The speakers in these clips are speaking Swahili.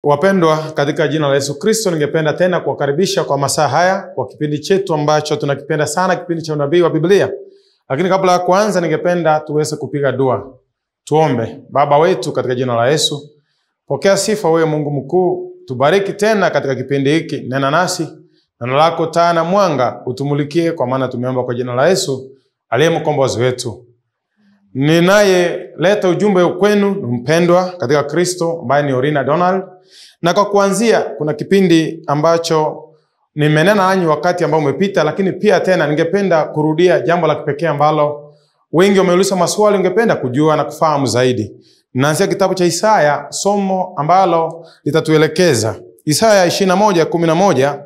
Wapendwa katika jina la Yesu Kristo, ningependa tena kuwakaribisha kwa masaa haya kwa kipindi chetu ambacho tunakipenda sana, kipindi cha unabii wa Biblia. Lakini kabla ya kuanza, ningependa tuweze kupiga dua. Tuombe. Baba wetu katika jina la Yesu, pokea sifa wewe Mungu mkuu, tubariki tena katika kipindi hiki, nena nasi, neno lako taa na mwanga utumulikie, kwa maana tumeomba kwa jina la Yesu aliye mkombozi wetu. Ninayeleta ujumbe kwenu ni mpendwa katika Kristo ambaye ni Orina Donald. Na kwa kuanzia, kuna kipindi ambacho nimenena nanyi wakati ambao umepita, lakini pia tena ningependa kurudia jambo la kipekee ambalo wengi wameuliza maswali, ungependa kujua na kufahamu zaidi. Naanzia kitabu cha Isaya, somo ambalo litatuelekeza. Isaya 21:11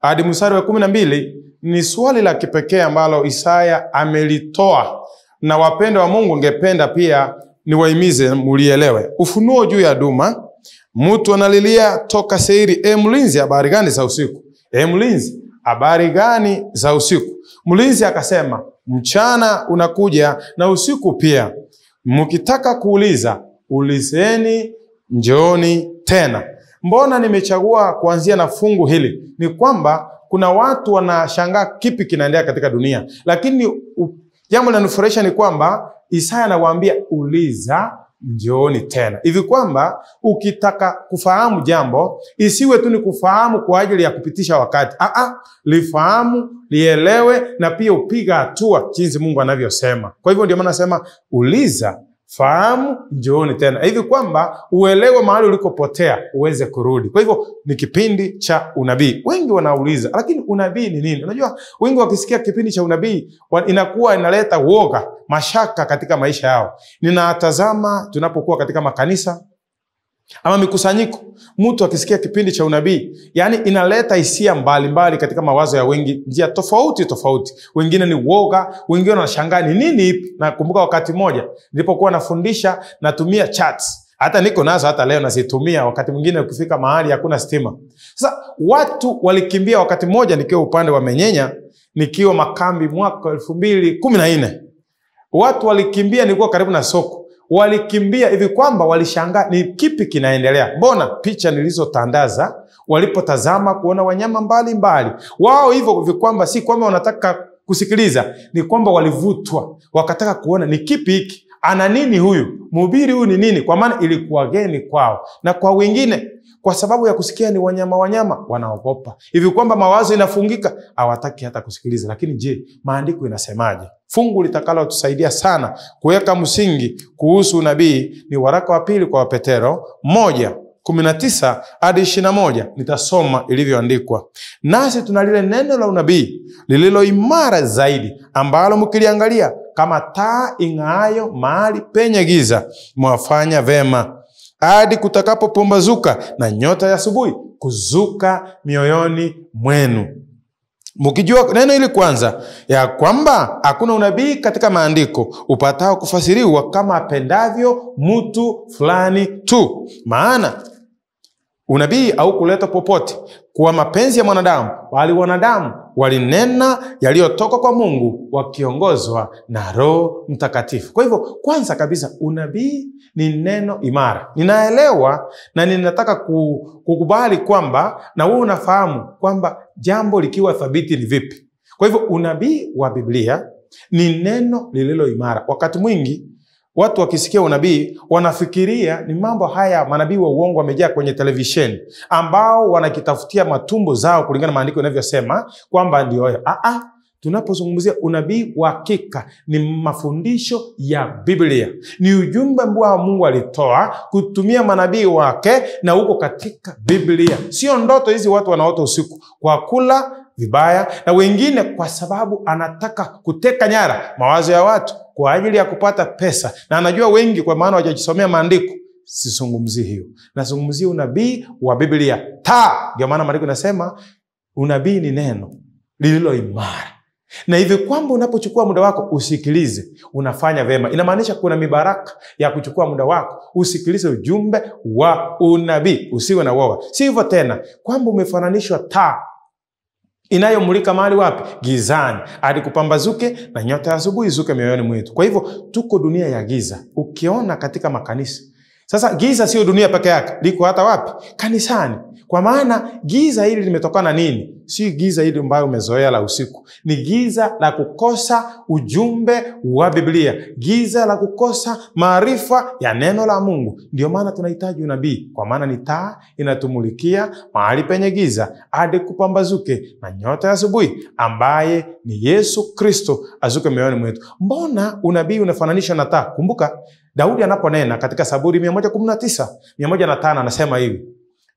hadi mstari wa 12 ni swali la kipekee ambalo Isaya amelitoa. Na wapendwa wa Mungu, ningependa pia niwahimize mulielewe. Ufunuo juu ya Duma. Mtu analilia toka Seiri, e mlinzi, habari gani za usiku? E mlinzi, habari gani za usiku? Mlinzi akasema, mchana unakuja na usiku pia. Mkitaka kuuliza, ulizeni, njooni tena. Mbona nimechagua kuanzia na fungu hili? Ni kwamba kuna watu wanashangaa kipi kinaendelea katika dunia. Lakini jambo linalonifurahisha ni kwamba Isaya anawaambia uliza, njooni tena. Hivi kwamba ukitaka kufahamu jambo, isiwe tu ni kufahamu kwa ajili ya kupitisha wakati. Lifahamu, lielewe na pia upiga hatua jinsi Mungu anavyosema. Kwa hivyo ndio maana nasema uliza, fahamu, njooni tena. Hivi kwamba uelewe mahali ulikopotea uweze kurudi. Kwa hivyo ni kipindi cha unabii. Wengi wanauliza, lakini unabii ni nini? Unajua wengi wakisikia kipindi cha unabii inakuwa inaleta woga, mashaka katika maisha yao. Ninatazama tunapokuwa katika makanisa ama mikusanyiko, mtu akisikia kipindi cha unabii, yani inaleta hisia mbalimbali katika mawazo ya wengi, njia tofauti tofauti. Wengine ni woga, wengine wanashangaa ni nini ipi. Nakumbuka wakati mmoja nilipokuwa nafundisha natumia charts. Hata niko nazo hata leo nazitumia, wakati mwingine ukifika mahali hakuna stima. Sasa watu walikimbia wakati mmoja nikiwa upande wa Menyenya, nikiwa makambi mwaka 2014. Watu walikimbia, nilikuwa karibu na soko. Walikimbia hivi kwamba walishangaa ni kipi kinaendelea. Mbona picha nilizotandaza walipotazama kuona wanyama mbalimbali. Wao hivyo hivi kwamba si kwamba wanataka kusikiliza, ni kwamba walivutwa, wakataka kuona ni kipi hiki, ana nini huyu, mhubiri huyu ni nini, kwa maana ilikuwa geni kwao. Na kwa wengine kwa sababu ya kusikia ni wanyama wanyama wanaogopa. Hivi kwamba mawazo inafungika, hawataki hata kusikiliza. Lakini je, maandiko inasemaje? Fungu litakalotusaidia sana kuweka msingi kuhusu unabii ni waraka wa pili kwa Petero 1:19 hadi 21. Nitasoma ilivyoandikwa. Nasi tuna lile neno la unabii lililo imara zaidi, ambalo mkiliangalia kama taa ing'aayo mahali penye giza, mwafanya vema hadi kutakapopambazuka na nyota ya asubuhi kuzuka mioyoni mwenu. Mkijua neno hili kwanza, ya kwamba hakuna unabii katika maandiko upatao kufasiriwa kama apendavyo mtu fulani tu. Maana unabii haukuletwa popote kwa mapenzi ya mwanadamu, bali wanadamu walinena yaliyotoka kwa Mungu wakiongozwa na Roho Mtakatifu. Kwa hivyo kwanza kabisa unabii ni neno imara. Ninaelewa na ninataka kukubali kwamba na wewe unafahamu kwamba jambo likiwa thabiti ni vipi. Kwa hivyo unabii wa Biblia ni neno lililo imara. Wakati mwingi watu wakisikia unabii wanafikiria ni mambo haya manabii wa uongo wamejaa kwenye televisheni, ambao wanakitafutia matumbo zao kulingana na maandiko yanavyosema kwamba ndio hayo. Tunapozungumzia unabii wa hakika ni mafundisho ya Biblia. Ni ujumbe ambao Mungu alitoa kutumia manabii wake na uko katika Biblia. Sio ndoto hizi watu wanaota usiku kwa kula vibaya, na wengine kwa sababu anataka kuteka nyara mawazo ya watu kwa ajili ya kupata pesa. Na anajua wengi kwa maana hawajajisomea maandiko. Sizungumzii hiyo. Nazungumzia unabii wa Biblia. Ndio maana maandiko yanasema unabii ni neno lililo imara. Na hivi kwamba unapochukua muda wako usikilize, unafanya vema. Inamaanisha kuna mibaraka ya kuchukua muda wako usikilize ujumbe wa unabii, usiwe na woga. Si hivyo tena kwamba umefananishwa taa inayomulika mahali wapi? Gizani, hadi kupambazuke na nyota ya asubuhi izuke mioyoni mwetu. Kwa hivyo tuko dunia ya giza. Ukiona katika makanisa Sasa giza sio dunia peke yake, liko hata wapi? Kanisani. Kwa maana giza hili limetokana nini? Si giza hili ambayo umezoea la usiku. Ni giza la kukosa ujumbe wa Biblia, giza la kukosa maarifa ya neno la Mungu. Ndio maana tunahitaji unabii, kwa maana ni taa inatumulikia mahali penye giza hadi kupambazuke na nyota ya asubuhi ambaye ni Yesu Kristo azuke mioyoni mwetu. Mbona unabii unafananisha na taa? Kumbuka Daudi anaponena katika Zaburi 119, 105 anasema hivi: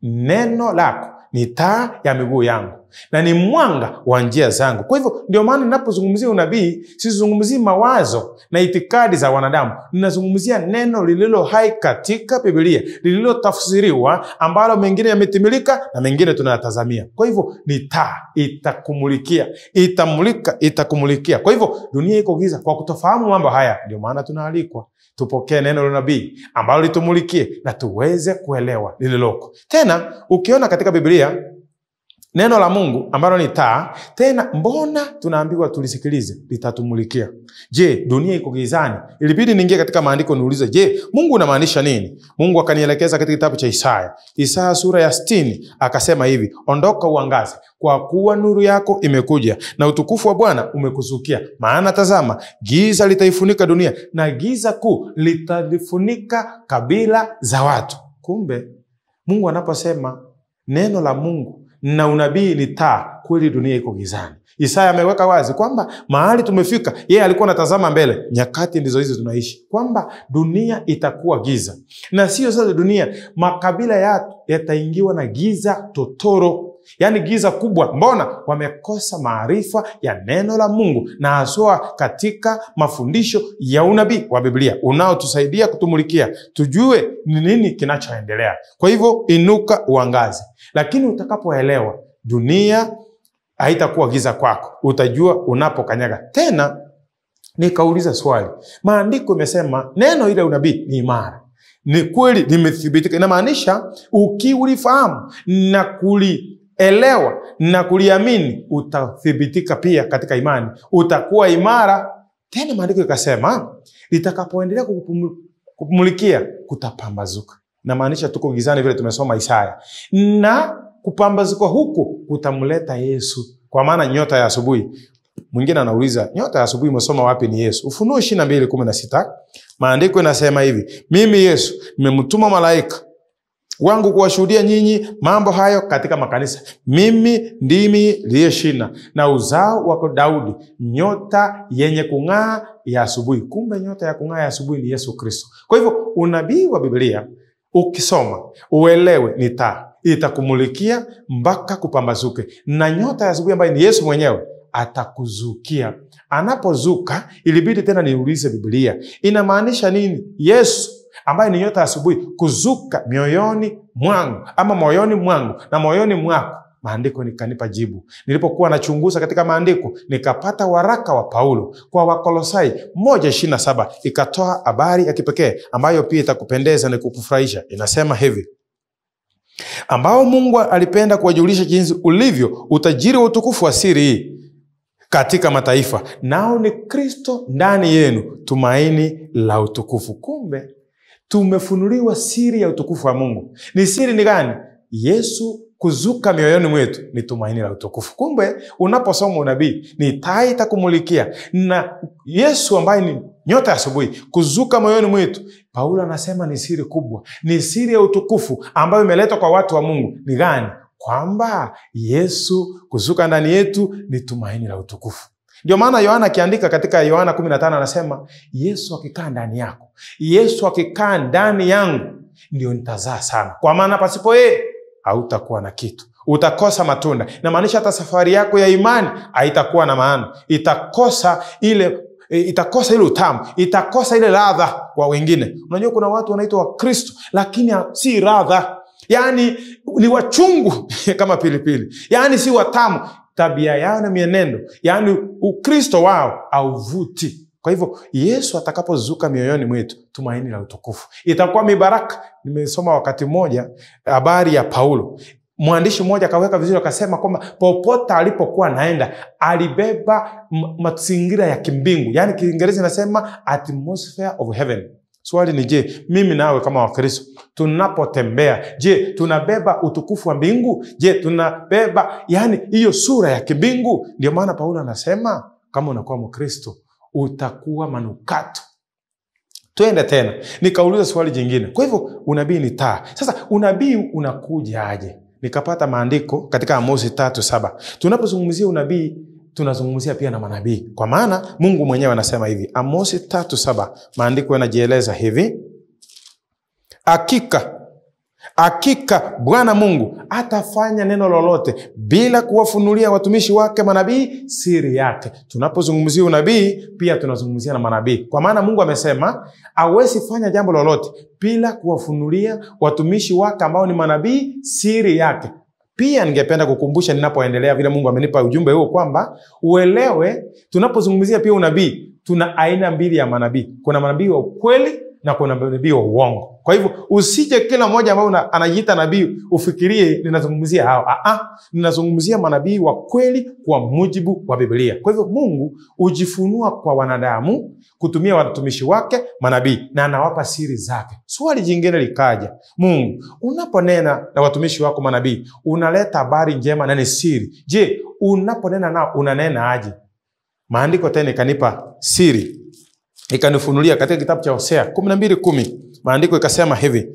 neno lako ni taa ya miguu yangu na ni mwanga wa njia zangu. Kwa hivyo ndio maana ninapozungumzia unabii sizungumzii mawazo na itikadi za wanadamu. Ninazungumzia neno lililo hai katika Biblia, lililotafsiriwa, ambalo mengine yametimilika na mengine tunayatazamia. Kwa hivyo ni taa, itakumulikia, itamulika, itakumulikia. Kwa hivyo dunia iko giza kwa kutofahamu mambo haya. Ndio maana tunaalikwa tupokee neno la nabii ambalo litumulikie na tuweze kuelewa lililoko. Tena ukiona katika Biblia neno la Mungu ambalo ni taa, tena mbona tunaambiwa tulisikilize, litatumulikia. Je, dunia iko gizani? Ilibidi niingie katika maandiko niulize, je, Mungu unamaanisha nini? Mungu akanielekeza katika kitabu cha Isaya, Isaya sura ya 60, akasema hivi: ondoka uangaze, kwa kuwa nuru yako imekuja na utukufu wa Bwana umekuzukia. Maana tazama, giza litaifunika dunia na giza kuu litalifunika kabila za watu. Kumbe Mungu anaposema neno la Mungu na unabii ni taa, kweli dunia iko gizani. Isaya ameweka wazi kwamba mahali tumefika, yeye alikuwa anatazama mbele, nyakati ndizo hizi tunaishi, kwamba dunia itakuwa giza. Na sio sasa dunia, makabila yataingiwa na giza totoro, yaani giza kubwa. Mbona? Wamekosa maarifa ya neno la Mungu na haswa katika mafundisho ya unabii wa Biblia unaotusaidia kutumulikia tujue ni nini kinachoendelea. Kwa hivyo inuka uangaze. Lakini utakapoelewa, dunia haitakuwa giza kwako, utajua unapokanyaga. Tena nikauliza swali, maandiko imesema neno ile unabii ni imara, ni kweli, limethibitika. Inamaanisha ukiulifahamu na kulielewa na kuliamini, utathibitika pia katika imani, utakuwa imara. Tena maandiko ikasema litakapoendelea kukumulikia kutapambazuka. Inamaanisha tuko gizani vile tumesoma Isaya, na kupambazuka huku kutamleta Yesu, kwa maana nyota ya asubuhi. Mwingine anauliza, nyota ya asubuhi umesoma wapi ni Yesu? Ufunuo 22:16 maandiko inasema hivi: mimi Yesu nimemtuma malaika wangu kuwashuhudia nyinyi mambo hayo katika makanisa. Mimi ndimi liye shina na uzao wa Daudi, nyota yenye kung'aa ya asubuhi. Kumbe nyota ya kung'aa ya asubuhi ni Yesu Kristo. Kwa hivyo unabii wa Biblia ukisoma uelewe ni taa, itakumulikia mpaka kupambazuke, na nyota ya asubuhi ambayo ni Yesu mwenyewe atakuzukia. Anapozuka, ilibidi tena niulize Biblia inamaanisha nini Yesu ambaye ni nyota ya asubuhi kuzuka mioyoni mwangu ama moyoni mwangu na moyoni mwako? Maandiko nikanipa jibu. Nilipokuwa nachunguza katika maandiko, nikapata waraka wa Paulo kwa Wakolosai 1:27, ikatoa habari ya kipekee ambayo pia itakupendeza na kukufurahisha. Inasema hivi: ambao Mungu alipenda kuwajulisha jinsi ulivyo utajiri wa utukufu wa siri hii katika mataifa, nao ni Kristo ndani yenu, tumaini la utukufu. Kumbe tumefunuliwa siri ya utukufu wa Mungu. Ni siri ni gani? Yesu kuzuka mioyoni mwetu ni tumaini la utukufu. Kumbe unaposoma unabii ni taa itakumulikia, na Yesu ambaye ni nyota ya asubuhi kuzuka moyoni mwetu, Paulo anasema ni siri kubwa, ni siri ya utukufu ambayo imeletwa kwa watu wa Mungu. Ni gani? Kwamba Yesu kuzuka ndani yetu ni tumaini la utukufu. Ndio maana Yohana akiandika katika Yohana 15 anasema, Yesu akikaa ndani yako, Yesu akikaa ndani yangu, ndio nitazaa sana. Kwa maana pasipo yeye hautakuwa na kitu, utakosa matunda. Inamaanisha hata safari yako ya imani haitakuwa na maana, itakosa ile utamu, itakosa ile ladha kwa wengine. Unajua kuna watu wanaitwa Wakristo lakini si ladha, yaani ni wachungu kama pilipili, yaani si watamu, tabia yao na mienendo, yaani Ukristo wao hauvuti. Kwa hivyo Yesu atakapozuka mioyoni mwetu, tumaini la utukufu itakuwa mibaraka. Nimesoma wakati mmoja habari ya Paulo. Mwandishi mmoja akaweka vizuri akasema kwamba popote alipokuwa anaenda alibeba mazingira ya kimbingu, yaani Kiingereza inasema atmosphere of heaven. Swali ni je, mimi nawe kama Wakristo tunapotembea, je, tunabeba utukufu wa mbingu? Je, tunabeba yani hiyo sura ya kibingu? Ndio maana Paulo anasema kama unakuwa Mkristo utakuwa manukato. Twende tena, nikauliza swali jingine. Kwa hivyo unabii ni taa. Sasa unabii unakuja aje? Nikapata maandiko katika Amosi 3:7. Tunapozungumzia unabii tunazungumzia pia na manabii, kwa maana Mungu mwenyewe anasema hivi. Amosi 3:7, maandiko yanajieleza hivi: hakika hakika Bwana Mungu atafanya neno lolote bila kuwafunulia watumishi wake manabii siri yake. Tunapozungumzia unabii pia tunazungumzia na manabii, kwa maana Mungu amesema hawezi fanya jambo lolote bila kuwafunulia watumishi wake ambao ni manabii siri yake. Pia ningependa kukumbusha ninapoendelea, vile Mungu amenipa ujumbe huo, kwamba uelewe tunapozungumzia pia unabii tuna aina mbili ya manabii. Kuna manabii wa ukweli na kuna manabii wa uongo. Kwa hivyo usije kila mmoja ambaye anajiita nabii ufikirie ninazungumzia hao. Ninazungumzia manabii wa kweli kwa mujibu wa Biblia. Kwa hivyo Mungu hujifunua kwa wanadamu kutumia watumishi wake manabii, na anawapa siri zake. Swali jingine likaja, Mungu, unaponena na watumishi wako manabii unaleta habari njema na ni siri. Je, unaponena nao unanena aje? Maandiko tena ikanipa siri, ikanifunulia katika kitabu cha Hosea 12:10. Maandiko ikasema hivi,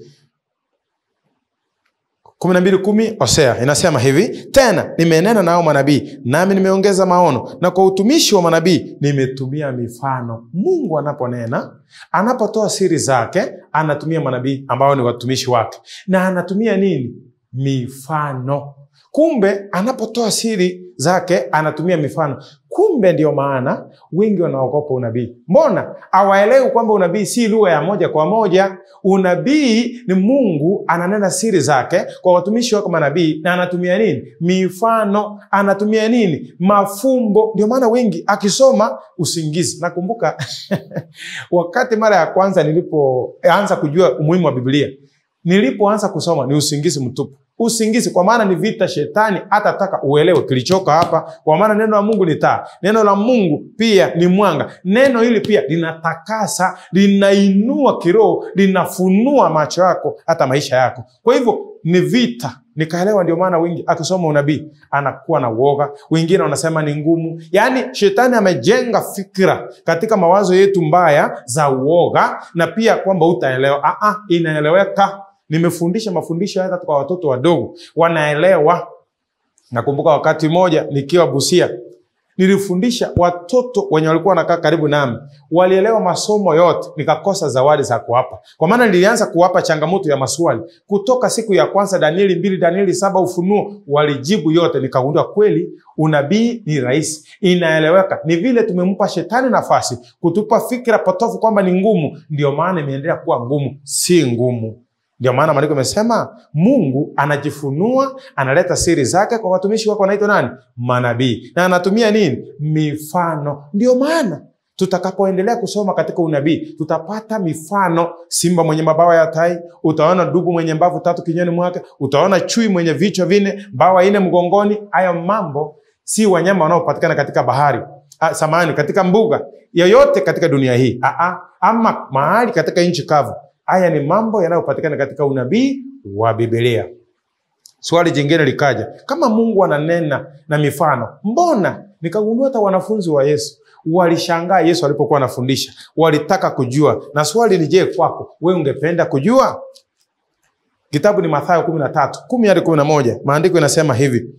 12:10 Hosea inasema hivi: tena nimenena nao manabii, nami nimeongeza maono, na kwa utumishi wa manabii nimetumia mifano. Mungu anaponena, anapotoa siri zake, anatumia manabii ambao ni watumishi wake, na anatumia nini? Mifano. Kumbe anapotoa siri zake anatumia mifano. Kumbe ndio maana wengi wanaogopa unabii. Mbona hawaelewi kwamba unabii si lugha ya moja kwa moja? Unabii ni Mungu ananena siri zake kwa watumishi wake manabii, na anatumia nini? Mifano. Anatumia nini? Mafumbo. Ndio maana wengi akisoma usingizi. Nakumbuka wakati mara ya kwanza nilipoanza kujua umuhimu wa Biblia, nilipoanza kusoma ni usingizi mtupu. Usingizi, kwa maana ni vita shetani hatataka uelewe kilichoka hapa, kwa maana neno la Mungu ni taa, neno la Mungu pia ni mwanga. Neno hili pia linatakasa, linainua kiroho, linafunua macho yako hata maisha yako. Kwa hivyo ni vita. Nikaelewa ndio maana wengi akisoma unabii anakuwa na uoga, wengine wanasema ni ngumu. Yaani shetani amejenga fikra katika mawazo yetu mbaya za uoga, na pia kwamba utaelewa. Inaeleweka. Nimefundisha mafundisho hata kwa watoto wadogo, wanaelewa. Nakumbuka wakati mmoja nikiwa Busia, nilifundisha watoto wenye walikuwa wanakaa karibu nami, walielewa masomo yote, nikakosa zawadi za kuwapa. Kwa maana nilianza kuwapa changamoto ya maswali kutoka siku ya kwanza, Danieli 2, Danieli 7, Ufunuo, walijibu yote. Nikagundua kweli unabii ni rahisi, inaeleweka. Ni vile tumempa shetani nafasi kutupa fikra potofu kwamba ni ngumu, ndio maana imeendelea kuwa ngumu. Si ngumu. Ndio maana maandiko yamesema Mungu anajifunua, analeta siri zake kwa watumishi wake wanaitwa nani? Manabii. Na anatumia nini? Mifano. Ndio maana tutakapoendelea kusoma katika unabii tutapata mifano. Simba mwenye mabawa ya tai, utaona dubu mwenye mbavu 3 kinywani mwake, utaona chui mwenye vichwa 4, mbawa 4 mgongoni. Hayo mambo si wanyama wanaopatikana katika bahari, samahani, katika mbuga yoyote katika dunia hii, ama mahali katika nchi kavu. Haya ni mambo yanayopatikana katika unabii wa Biblia. Swali jingine likaja, kama Mungu ananena na mifano, mbona nikagundua hata wanafunzi wa Yesu walishangaa Yesu alipokuwa anafundisha, walitaka kujua. Na swali ni je, kwako wewe ungependa kujua? Kitabu ni Mathayo 13:10-11. Maandiko yanasema hivi: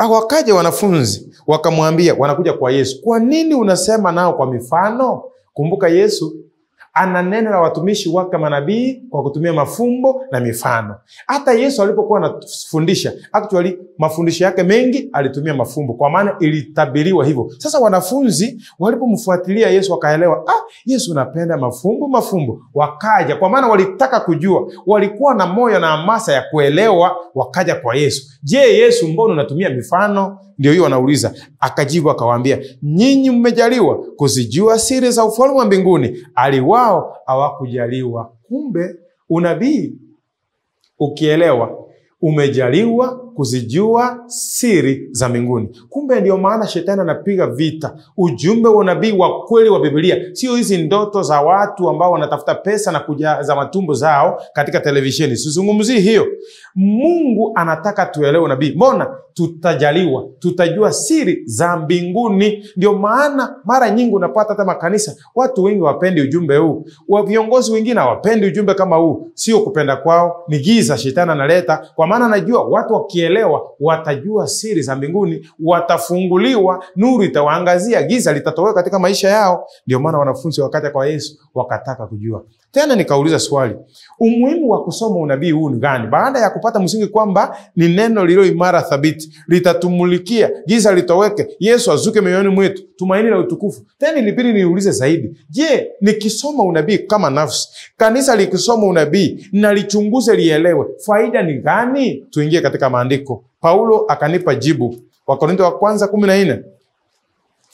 wakaja wanafunzi wakamwambia, wanakuja kwa Yesu, kwa nini unasema nao kwa mifano? Kumbuka Yesu ananena na watumishi wake manabii kwa kutumia mafumbo na mifano. Hata Yesu alipokuwa anafundisha, actually mafundisho yake mengi alitumia mafumbo, kwa maana ilitabiriwa hivyo. Sasa wanafunzi walipomfuatilia Yesu wakaelewa, Yesu anapenda mafumbo, mafumbo. Wakaja kwa maana walitaka kujua, walikuwa na moyo na hamasa ya kuelewa, wakaja kwa Yesu. Je, Yesu, mbona unatumia mifano? Ndio hiyo wanauliza. Akajibu akawaambia, nyinyi mmejaliwa kuzijua siri za ufalme wa mbinguni, ali wao hawakujaliwa. Kumbe unabii ukielewa Umejaliwa kuzijua siri za mbinguni. Kumbe ndio maana shetani anapiga vita ujumbe wa unabii wa kweli wa Biblia, sio hizi ndoto za watu ambao wanatafuta pesa na kujaza matumbo zao katika televisheni. Sizungumzii hiyo. Mungu anataka tuelewe unabii. Mbona tutajaliwa, tutajua siri za mbinguni. Ndio maana mara nyingi unapata hata makanisa watu wengi wapendi ujumbe huu, wa viongozi wengine hawapendi ujumbe kama huu. Sio kupenda kwao, ni giza shetani analeta, kwa maana anajua watu wakielewa watajua siri za mbinguni, watafunguliwa, nuru itawaangazia, giza litatoweka katika maisha yao. Ndio maana wanafunzi wakati kwa Yesu wakataka kujua. Tena nikauliza swali, umuhimu wa kusoma unabii huu ni gani? Baada ya kupata msingi kwamba ni neno lililo imara thabiti, litatumulikia, giza litoweke, Yesu azuke mioyoni mwetu, tumaini la utukufu. Tena ilibidi niulize zaidi, je, nikisoma unabii kama nafsi, kanisa likisoma unabii na lichunguze lielewe, faida ni gani? Tuingie katika maandiko. Paulo akanipa jibu. Wakorintho wa kwanza 14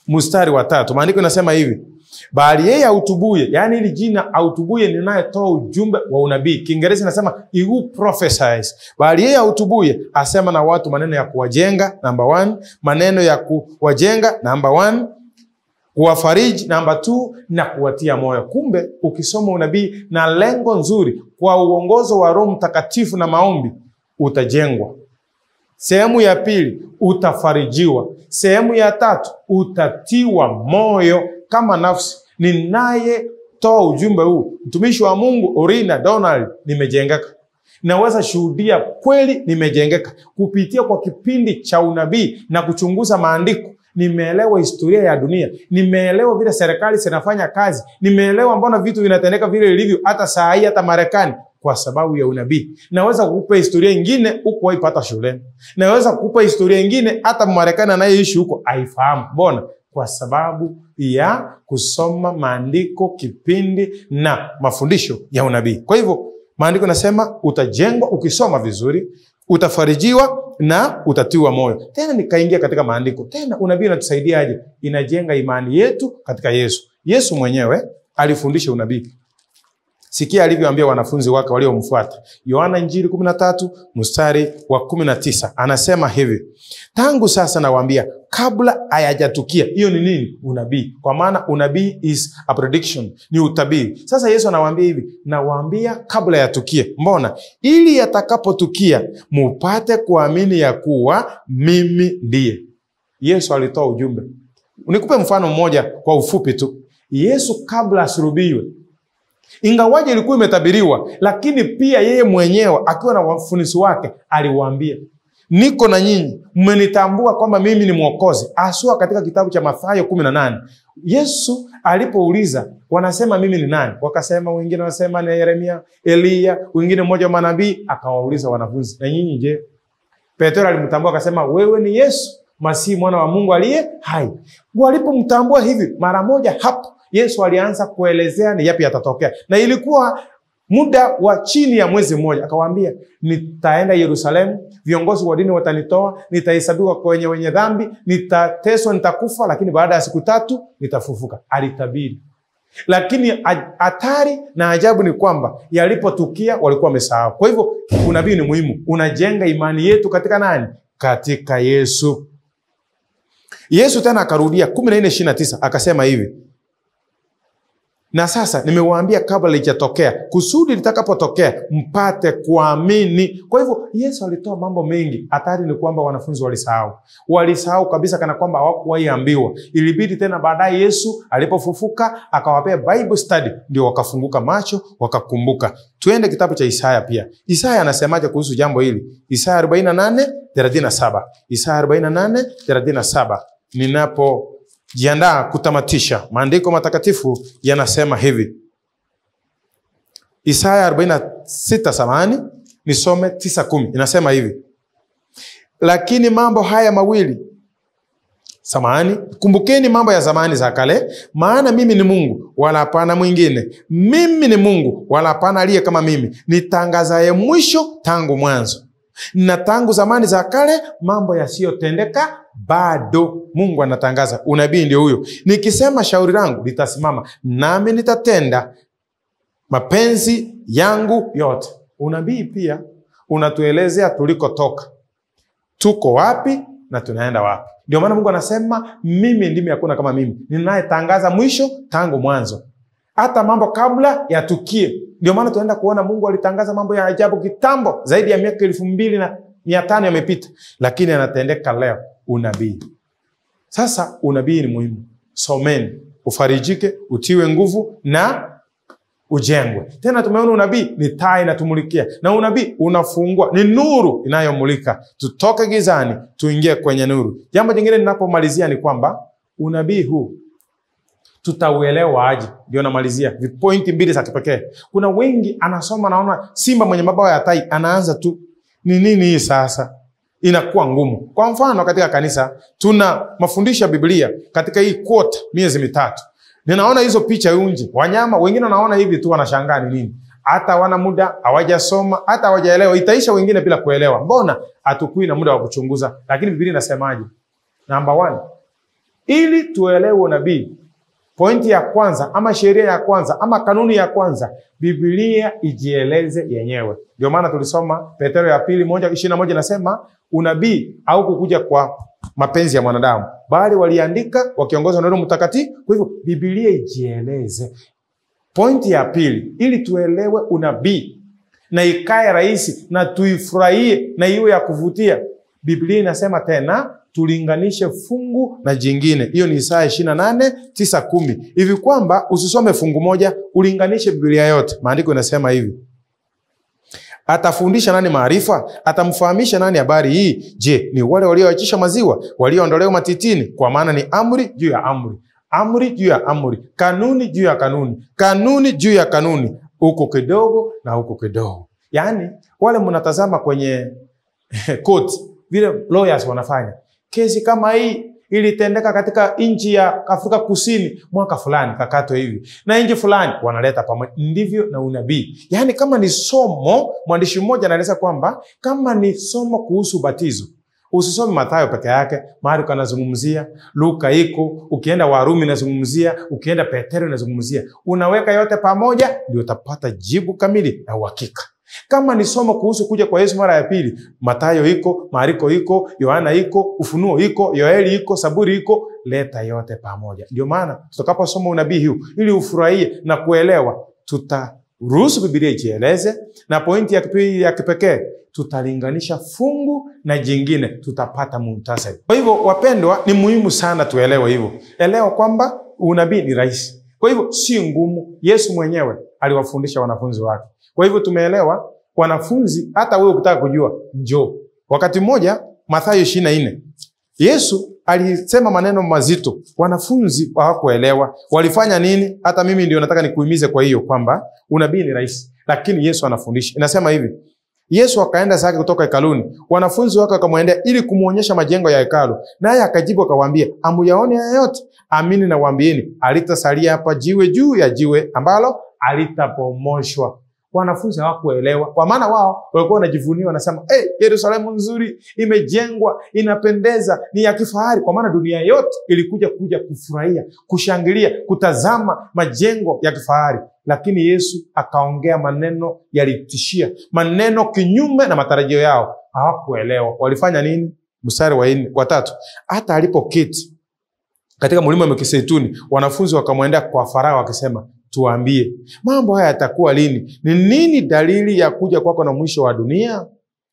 mstari wa 3. Maandiko inasema hivi: bali yeye autubuye, yani hili jina autubuye ninayetoa ujumbe wa unabii. Kiingereza inasema he who prophesies. Bali yeye autubuye asema na watu maneno ya kuwajenga, number 1, maneno ya kuwajenga, number 1, kuwafariji, number 2, na kuwatia moyo. Kumbe ukisoma unabii na lengo nzuri kwa uongozo wa Roho Mtakatifu na maombi, utajengwa. Sehemu ya pili, utafarijiwa. Sehemu ya tatu, utatiwa moyo. Kama nafsi ninayetoa ujumbe huu, mtumishi wa Mungu Orina Donald, nimejengeka. Naweza shuhudia kweli nimejengeka kupitia kwa kipindi cha unabii na kuchunguza maandiko. Nimeelewa historia ya dunia, nimeelewa vile serikali zinafanya kazi, nimeelewa mbona vitu vinatendeka vile ilivyo hata saa hii, hata Marekani, kwa sababu ya unabii. Naweza kukupa historia nyingine huko waipata shuleni. Naweza kukupa historia nyingine hata Marekani anayeishi huko aifahamu. Mbona? Kwa sababu ya kusoma maandiko, kipindi na mafundisho ya unabii. Kwa hivyo maandiko nasema utajengwa ukisoma vizuri, utafarijiwa na utatiwa moyo. Tena nikaingia katika maandiko. Tena unabii unatusaidiaje? Inajenga imani yetu katika Yesu. Yesu mwenyewe alifundisha unabii. Sikia alivyoambia wanafunzi wake waliomfuata. Yohana Injili 13 mstari wa 19 anasema hivi: tangu sasa nawaambia kabla hayajatukia. Hiyo ni nini? Unabii. Kwa maana unabii is a prediction, ni utabiri. Sasa Yesu anawaambia hivi, nawaambia kabla yatukie. Mbona? Ili yatakapotukia mupate kuamini ya kuwa mimi ndiye. Yesu alitoa ujumbe. Nikupe mfano mmoja kwa ufupi tu. Yesu kabla asulubiwe, ingawaje ilikuwa imetabiriwa, lakini pia yeye mwenyewe akiwa na wafunisi wake aliwaambia, niko na nyinyi, mmenitambua kwamba mimi ni Mwokozi. Asua katika kitabu cha Mathayo 18. Yesu alipouliza, wanasema mimi ni nani? Wakasema wengine wanasema ni Yeremia, Eliya, wengine mmoja wa manabii. Akawauliza wanafunzi, na nyinyi je? Petro alimtambua akasema, wewe ni Yesu Masihi mwana wa Mungu aliye hai. Walipomtambua hivi mara moja hapo Yesu alianza kuelezea ni yapi yatatokea. Na ilikuwa muda wa chini ya mwezi mmoja. Akawaambia, nitaenda Yerusalemu, viongozi wa dini watanitoa, nitahesabiwa kwenye wenye dhambi, nitateswa, nitakufa, lakini baada ya siku 3 nitafufuka. Alitabiri. Lakini hatari na ajabu ni kwamba yalipotukia walikuwa wamesahau. Kwa hivyo unabii ni muhimu, unajenga imani yetu katika nani? Katika Yesu. Yesu tena akarudia 14:29 akasema hivi: na sasa nimewaambia kabla lijatokea, kusudi litakapotokea mpate kuamini. Kwa hivyo Yesu alitoa mambo mengi. Hatari ni kwamba wanafunzi walisahau. Walisahau kabisa kana kwamba hawakuwahi ambiwa. Ilibidi tena baadaye Yesu alipofufuka akawapea Bible study, ndio wakafunguka macho wakakumbuka. Tuende kitabu cha Isaya pia. Isaya anasemaje kuhusu jambo hili? Isaya 48:37. Isaya 48:37. Ninapo jiandaa kutamatisha, maandiko matakatifu yanasema hivi. Isaya 46 samani, nisome 9:10. Inasema hivi: lakini mambo haya mawili, samani, kumbukeni mambo ya zamani za kale, maana mimi ni Mungu wala hapana mwingine. Mimi ni Mungu wala hapana aliye kama mimi, nitangazaye mwisho tangu mwanzo, na tangu zamani za kale mambo yasiyotendeka bado. Mungu anatangaza. Unabii ndio huyo. Nikisema shauri langu litasimama, nami nitatenda mapenzi yangu yote. Unabii pia Unatuelezea tulikotoka, tuko wapi na tunaenda wapi. Ndio maana Mungu anasema mimi ndimi, hakuna kama mimi, ninayetangaza mwisho tangu mwanzo, hata mambo kabla yatukie. Ndio maana tunaenda kuona Mungu alitangaza mambo ya ajabu kitambo, zaidi ya miaka 2500 yamepita, lakini yanatendeka leo. Unabii. Sasa unabii ni muhimu. Someni, ufarijike, utiwe nguvu na ujengwe. Tena tumeona unabii ni taa inatumulikia, na unabii unafungua, ni nuru inayomulika tutoke gizani tuingie kwenye nuru. Jambo jingine ninapomalizia ni kwamba unabii huu tutauelewa aje? Ndio namalizia vipointi mbili za kipekee. Kuna wengi anasoma, naona simba mwenye mabawa ya tai, anaanza tu ni nini hii sasa, inakuwa ngumu. Kwa mfano katika kanisa tuna mafundisho ya Biblia katika hii quarter, miezi mitatu. Ninaona hizo picha nje, wanyama wengine wanaona hivi tu wanashangaa ni nini. Hata wana muda, hawajasoma, hata hawajaelewa. Itaisha wengine bila kuelewa. Mbona hatukui na muda wa kuchunguza? Lakini Biblia inasemaje? Number 1, ili tuelewe unabii, pointi ya kwanza ama sheria ya kwanza ama kanuni ya kwanza, Biblia ijieleze yenyewe. Ndio maana tulisoma Petero ya pili 1:21 inasema unabii haukukuja kwa mapenzi ya mwanadamu, bali waliandika wakiongozwa na Roho Mtakatifu. Kwa hivyo Biblia ijieleze. Pointi ya pili, ili tuelewe unabii na ikae rahisi na tuifurahie na iwe ya kuvutia, Biblia inasema tena tulinganishe fungu na jingine. Hiyo ni Isaya 28:9-10. Hivi kwamba usisome fungu moja, ulinganishe Biblia yote. Maandiko inasema hivi: atafundisha nani maarifa? Atamfahamisha nani habari hii? Je, ni wale walioachisha maziwa, walioondolewa matitini? Kwa maana ni amri juu ya amri, amri juu ya amri, kanuni juu ya kanuni, kanuni juu ya kanuni, huko kidogo na huko kidogo. Yaani wale mnatazama kwenye court vile lawyers wanafanya. Kesi kama hii ilitendeka katika nchi ya Afrika Kusini mwaka fulani, kakato hivi na nchi fulani, wanaleta pamoja. Ndivyo na unabii. Yaani kama ni somo, mwandishi mmoja anaeleza kwamba kama ni somo kuhusu batizo, usisome Mathayo peke yake, Marko anazungumzia, Luka iko, ukienda Warumi inazungumzia, ukienda Petero inazungumzia. Unaweka yote pamoja ndio utapata jibu kamili na uhakika. Kama ni somo kuhusu kuja kwa Yesu mara ya pili, Mathayo iko, Marko iko, Yohana iko, Ufunuo iko, Yoeli iko, Saburi iko, leta yote pamoja. Ndio maana tutakaposoma unabii huu ili ufurahie na kuelewa, tutaruhusu Biblia ijieleze, na pointi ya pili ya kipekee, tutalinganisha fungu na jingine, tutapata muhtasari. Kwa hivyo wapendwa, ni muhimu sana tuelewe hivyo. Elewa kwamba unabii ni rahisi. Kwa hivyo si ngumu. Yesu mwenyewe aliwafundisha wanafunzi wake. Kwa hivyo tumeelewa wanafunzi, hata wewe ukitaka kujua njoo. Wakati mmoja Mathayo 24, Yesu alisema maneno mazito, wanafunzi hawakuelewa. Walifanya nini? Hata mimi ndio nataka nikuhimize kwa hiyo kwamba unabii ni rahisi, lakini Yesu anafundisha. Inasema hivi: Yesu akaenda zake kutoka hekaluni, wanafunzi wake wakamwendea ili kumuonyesha majengo ya hekalu. Naye akajibu akawaambia, amuyaone haya yote? Amini nawaambieni, alitasalia hapa jiwe juu ya jiwe ambalo alitabomoshwa. Wanafunzi hawakuelewa, kwa maana wao walikuwa wanajivunia, wanasema hey, Yerusalemu nzuri imejengwa, inapendeza, ni ya kifahari. Kwa maana dunia yote ilikuja kuja kufurahia, kushangilia, kutazama majengo ya kifahari. Lakini Yesu akaongea maneno yalitishia, maneno kinyume na matarajio yao. Hawakuelewa. Walifanya nini? Mstari wa 3, hata alipoketi katika mlima wa Mizeituni, wanafunzi wakamwendea kwa faragha wakisema, tuambie, mambo haya yatakuwa lini? Ni nini dalili ya kuja kwako na mwisho wa dunia?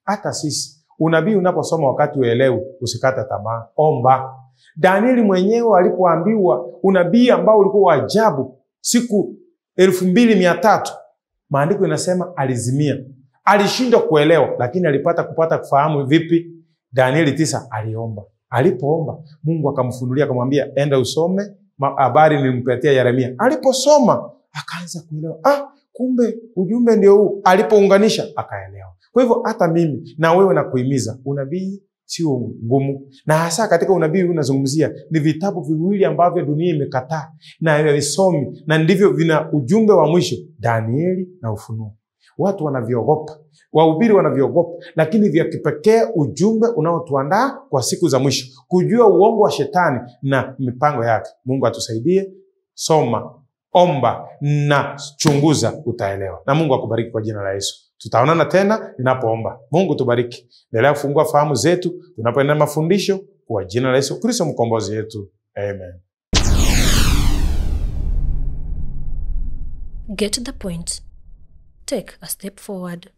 Hata sisi unabii unaposoma wakati uelewi, usikate tamaa, omba. Danieli mwenyewe alipoambiwa unabii ambao ulikuwa wa ajabu siku 2300, maandiko inasema alizimia, alishindwa kuelewa, lakini alipata kupata kufahamu vipi? Danieli 9 aliomba. Alipoomba Mungu akamfunulia, akamwambia enda usome habari nilimpatia Yeremia. Aliposoma akaanza kuelewa, kumbe ujumbe ndio huu. Alipounganisha akaelewa. Kwa hivyo hata mimi na wewe nakuhimiza, unabii sio ngumu, na hasa katika unabii huu unazungumzia ni vitabu viwili ambavyo dunia imekataa na havisomi, na ndivyo vina ujumbe wa mwisho, Danieli na Ufunuo. Watu wanaviogopa, wahubiri wanaviogopa, lakini vya kipekee ujumbe unaotuandaa kwa siku za mwisho, kujua uongo wa shetani na mipango yake. Mungu atusaidie. Soma, omba na chunguza, utaelewa. Na Mungu akubariki kwa jina la Yesu. Tutaonana tena ninapoomba. Mungu tubariki. Endelea kufungua fahamu zetu tunapoendelea mafundisho kwa jina la Yesu Kristo mkombozi wetu. Amen. Get the point. Take a step forward.